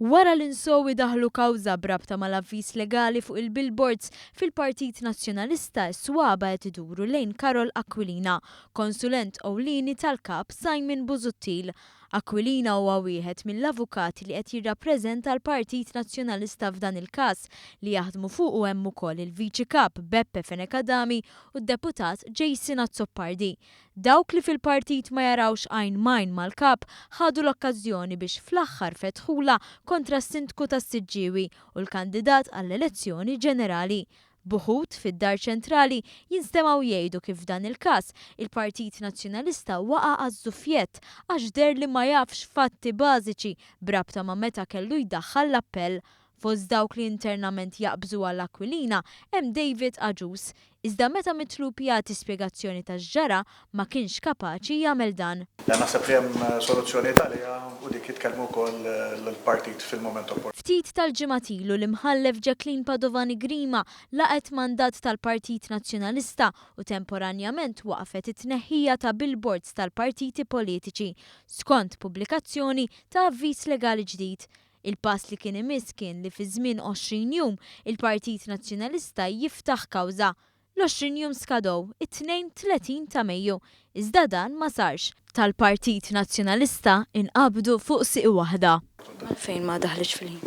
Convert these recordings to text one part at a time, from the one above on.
Wara li nsowi daħlu kawża b'rabta mal-avviż legali fuq il-billboards fil-Partit Nazzjonalista s-swaba' qed iduru lejn Karol Aquilina, konsulent ewlieni tal-Kap Simon Busuttil. Aquilina huwa wieħed mill-avukati li qed jirrappreżenta l-Partit Nazzjonalista f'dan il-każ li jaħdmu fuqu hemm ukoll il-Viċi Kap Beppe Fenech Adami u d-Deputat Jason Azzopardi. Dawk li fil-partit ma jarawx għajn m'għajn mal-Kap ħadu l-okkażjoni biex fl-aħħar fetħulha kontra s-Sindku tas-Siġġiewi u l-kandidat għall-elezzjoni ġenerali. B'uħud fid-Dar Ċentrali jinstemgħu jgħidu kif f'dan il-każ il-Partit Nazzjonalista waqa' għaż-żuffjett għax deher li ma jafx fatti bażiċi b'rabta ma' meta kellu jdaħħal l-appell. Fost dawk li internament jaqbżu għal Aquilina hemm David Agius. Iżda meta mitlub jagħti spjegazzjoni ta' x'ġara, ma kienx kapaċi jagħmel dan. Naħseb li hemm soluzzjonijiet għaliha u dik jitkellmu wkoll l-partit fil-mument opportun. Ftit tal-ġimgħat ilu l-Imħallef Jacqueline Padovani Grima laqgħet mandat tal-Partit Nazzjonalista u temporanjament waqfet it-tneħħija ta' billboards tal-partiti politiċi, skont pubblikazzjoni ta' avviż legali ġdid. Il-pass li kien imiss kien li fi żmien 20 jum il-Partit Nazzjonalista jiftaħ kawża. L-20 jum skadow it-Tnejn 30 ta' Mejju, iżda dan ma sarx. Tal-Partit Nazzjonalista inqabdu fuq sieq waħda. Għalfejn ma daħlitx fil-ħin?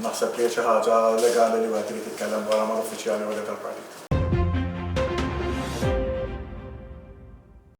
Naħseb li hi xi ħaġa legali li wieħed irid jitkellem dwarha mal-uffiċjali għolja tal-partit.